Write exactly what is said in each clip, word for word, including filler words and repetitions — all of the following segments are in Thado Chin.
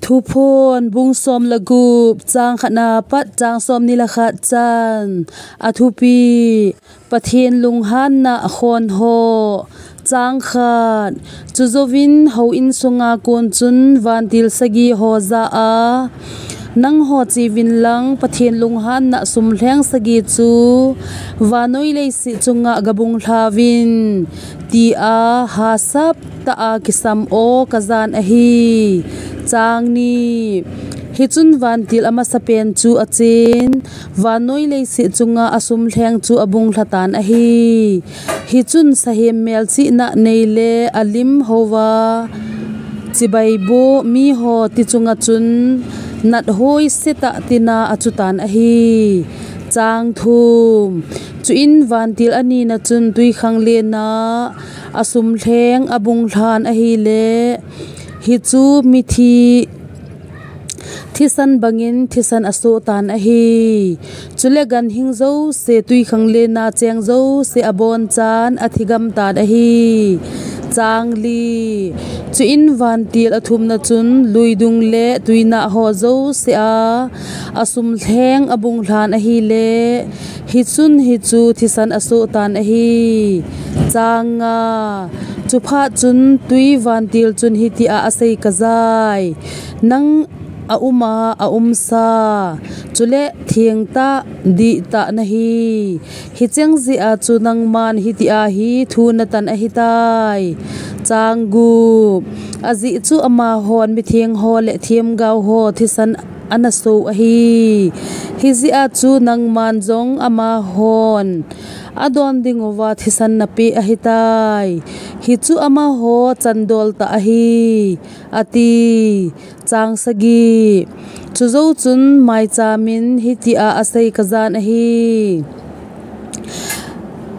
Thuphon bung som le gup, chang khatna pat chang somni le khat chan. A thupi: Pathen lunghanna khon ho. Chang khat. Chujouvin houin sunga kon chun vantil sagi ho ja a, nangho cheuvin lang Pathen lunghanna sumlheng sagi chu vannoi leiset chunga gabung lhauvin, tia hasap tah a kisam o kajan ahi. Chang ni. Hichun vantil amasapen chu achen, vannoi leiset chunga asumlheng chu abung lhatan ahi. Hichun sahem melchihna nei le alim houva chibai bo miho ti chunga chun nat hoise tah tina achutan ahi. Chang thum. Chuin vantil anina chun twikhanglen a asumlheng abung lhan ahile, hichu mithi thisan bangin thisan asoh tan ahi. Chule ganhing jouse twikhanglen a cheng jouse abonchan athi gamtan ahi. Chang li. Chuin vantil athumna chun luidung le tuinah ho jouse a asumlheng abung lhan ahile, hichun hichu thisan asoh tan ahi. Chang nga. Chuphat chun twi vantil chun hitia asei kajai: Nang auma aumsa, chule thengtah dihtah nahi. Hicheng jeh a chu nangman hitia hi thu natan ahitai. Chang gup. Ajeh chu amahon mitheng ho le themgao ho thisan anasoh ahi. Hijeh a chu nangman jong amahon adon dinguva thisan napeh ahitai. Hichu amaho chandol tah ahi, ati. Chang sagi. Chujou chun maichamin hitia asei kajan ahi: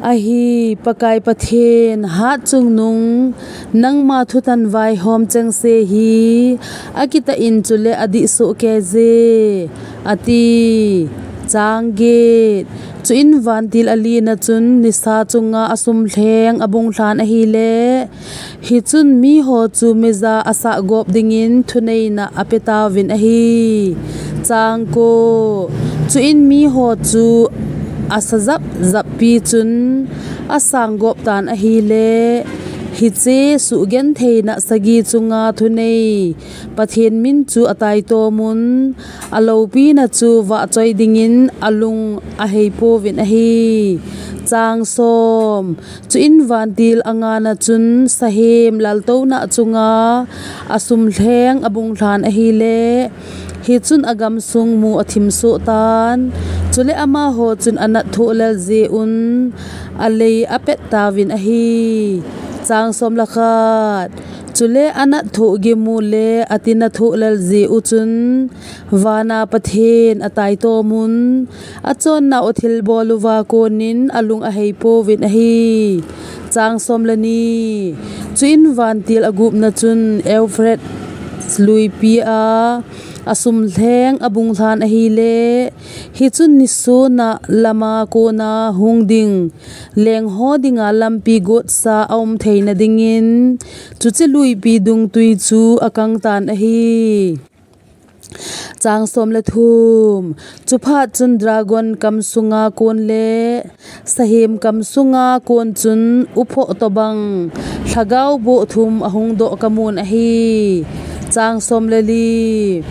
Ahi Pakai Pathen, hatchungnung nangma thutan vaihom chengse hi akitah in chule adih soh keiye, ati. Chang get. Chuin vantil alina chun nisa chunga asumlheng abung lhan ahile, hichun miho chu meija asah gop dingin thuneina apetauvin ahi. Chang ko. Chuin miho chu asa japjappi chun asang gop tan ahile, hiche suhgentheina sagi chunga thunei Pathen min chu ataitomun, aloupina chu vahchoi dingin alung aheipouvin ahi. Chang som. Chuin vantil angana chun sahem laltouna chunga asumlheng abung lhan ahile, hichun agamsung mu athim soh tan. Chule amaho chun anat thoh lel jeh un alei apet tauvin ahi. Chang som le khat. Chule anat thoh gimu le atina thoh lel jeh u chun vana Pathen ataitomun, achonnau athilbol uva konin alung aheipouvin ahi. Chang som le ni. Chuin vantil agupna chun Euphrates luipi a asumlheng abung lhan ahile, hichun nisona lama kona hung ding lengho dinga lampi gotsa aum theina dingin, chuche luipi dungtwi chu akang tan ahi. Chang som le thum. Chuphat chun dragon kamsunga kon le sahem kamsunga kon chun uphoh tobang lhagao boh thum ahung doh kamun ahi. Chang som le li.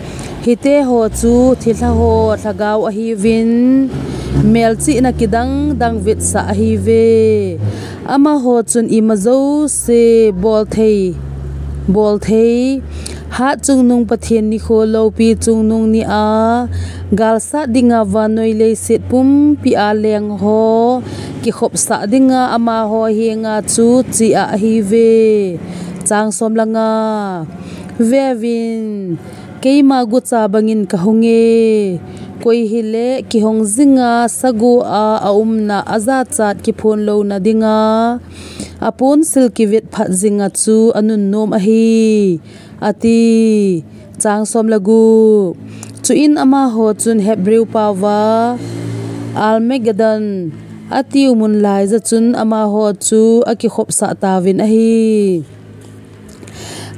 Hiteho chu thilha ho lhagao ahiuvin, melchihna kidang dang vetsah ahiuve. Amaho chun ima jouse bolthei, bolthei, hatchungnung Pathen nikho loupi chungnung nia galsat dinga vannoi leiset pumpia lengho kikhopsah dinga amaho henga chu chea ahiuve. Chang som le nga. Veuvin, keima gucha bangin kahunge, koi hile kihong jinga sagoa aumna ajachat kiphon louna dinga aponsil kivet phat jinga chu anunnom ahi, ati. Chang som le gup. Chuin amaho chun Hebrew paova Armageddon atiu mun laiya chun amaho chu akikhopsah tauvin ahi.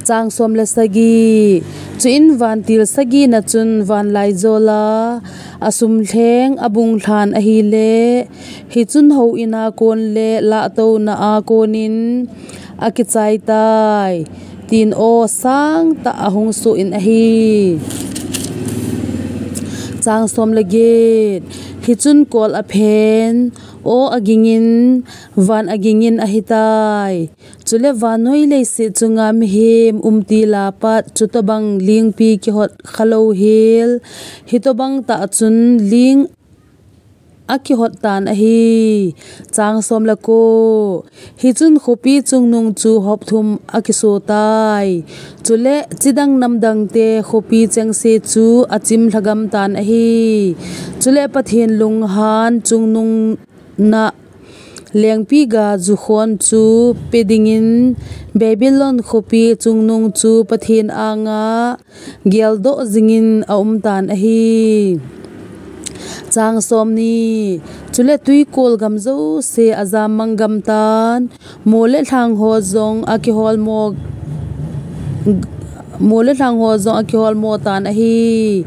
Chang som le sagi. Chuin vantil sagina chun vanlaijola asumlheng abunglhan ahile, hichun houin a kon le lahtouna a konin akichaitai, tin aw sangtah ahung soh in ahi. Chang som le get. Hichun kol aphen, aw agingin, van agingin ahitai. Chule vannoi leiset chunga mihem umtila pat chutobang lingpi kihot khalou hel, hitobang tah chun ling akihot tan ahi. Chang som le ko. Hichun khopi chungnung chu hop thum akisotai. Chule chidang namdangte khopi chengse chu achim lhagam tan ahi. Chule Pathen lunghan chungnung na lengpi ga jukhon chu pe dingin Babylon khopi chungnung chu Pathen anga geldoh jingin aumtan ahi. Chang som ni. Chule tuikol gam jouse ajam manggam tan, mo le lhang ho jong akiholmo mo le lhang ho jong akiholmo tan ahi.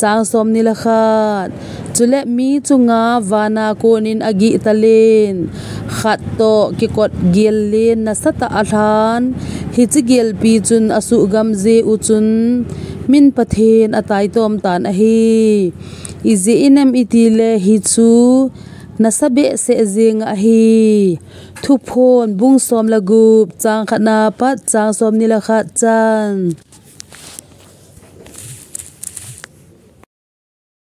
Chang som ni le khat. Chule mi chunga vana konin agih talen, khat toh kikot gel len nasatah alhan, hiche gelpi chun asuhgam jeh u chun min Pathen ataitom tan ahi. Ijeh inem itile hichu nasa behseh jeng ahi. Thuphon bung som le gup, chang khat na pat chang som ni le khat chan.